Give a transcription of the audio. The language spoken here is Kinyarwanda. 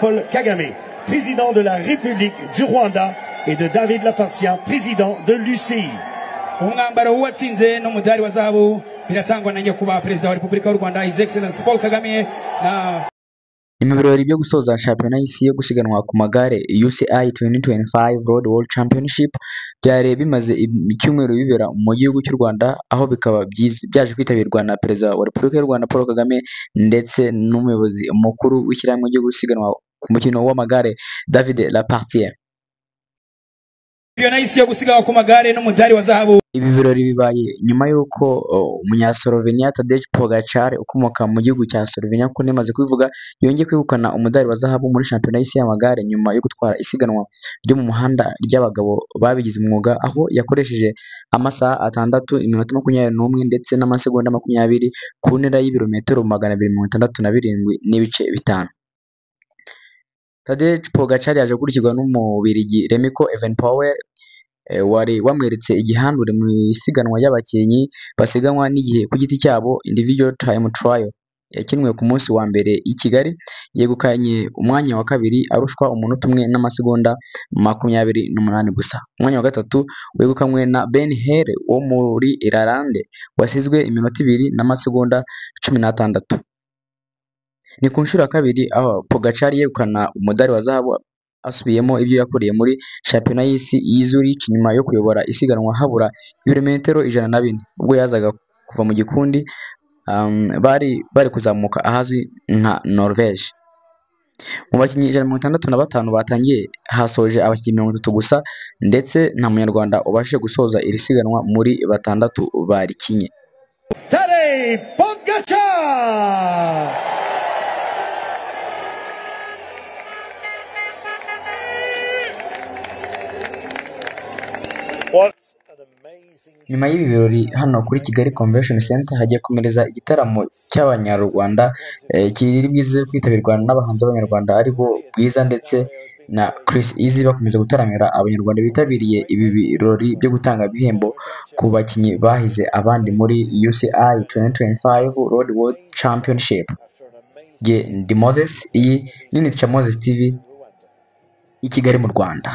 Paul Kagame, président de la République du Rwanda, et de David Lappartient, président de l'UCI. Umwambaro w'uwatsinze n'umudari wa zahabu biratangwa na nyakubahwa Perezida wa Repubulika y'u Rwanda, His Excellence Paul Kagame, na Ni mu birori byo gusoza shampiyona y'isi yo gusiganwa ku magare UCI 2025 Road World Championship, byari bimaze icyumweru bibera mu gihugu cy'u Rwanda, aho bikaba byaje kwitabirwa na Perezida wa Repubulika y'u Rwanda Paul Kagame ndetse n'umuyobozi mukuru w'ishyirahamwe ryo gusiganwa ku mukino w'amagare, David Lappartient. Shampiyona y'isi yo gusiganwa ku magare n'umudari wa zahabu. Ibi birori bibaye nyuma y'uko Umunyaslovenia Tadej Pogacar ukomoka mu gihugu cya Slovenia, nk'uko nemaze kubivuga, yongeye kwegukana umudari wa zahabu muri shampiyona y'isi y'amagare nyuma yo gutwara isiganwa ryo mu muhanda ry'abagabo babigize umwuga, aho yakoresheje amasaha 6, iminota 21 ndetse n'amasegonda 20 ku ntera y'ibirometero 267.5. Tadej Pogacar yaje gukurikirwa n'Umubirigi Remco Evenepoel, wari wamweretse igihandure mu isiganwa ry'abakinnyi basiganwa n'igihe ku giti cyabo, individual time trial, yakinwe ku munsi wa mbere i Kigali, yegukanye umwanya wa kabiri arushwa umunota umwe n'amasegonda 28 gusa. Umwanya wa gatatu wegukanywe na Ben Hale wo muri Ireland wasizwe iminota 2 n'amasegonda 16. Ni ku nshuro ya kabiri aho Pogacar yegukana umudari wa zahabu, asubiyemo ibyo yakoreye muri shampiyona y'isi y'i Zurich nyuma yo kuyobora isiganwa habura ibirometero 104, ubwo yazaga kuva mu gikundi bari bari kuzamuka ahazwi nka Norvege. Mu bakinnyi 165 batangiye, hasoje abakinnyi 30 gusa, ndetse nta munyarwanda ubashije gusoza iri siganwa muri batandatu barikinye. Tadej Pogacar! Nyuma y'ibi birori hano kuri Kigali Convention Center hagiye komereza igitaramo cy'Abanyarwanda, kiri bwize kwitabirwa n'abahanzi b'Abanyarwanda aribo Bwiza ndetse na Chris Easy, bakomeza gutaramira Abanyarwanda bitabiriye ibi birori byo gutanga ibihembo ku bakinnyi bahize abandi muri UCI 2025 Road World Championship. Jye ndi Moses, iyi ni Nica Moses TV i Kigali mu Rwanda.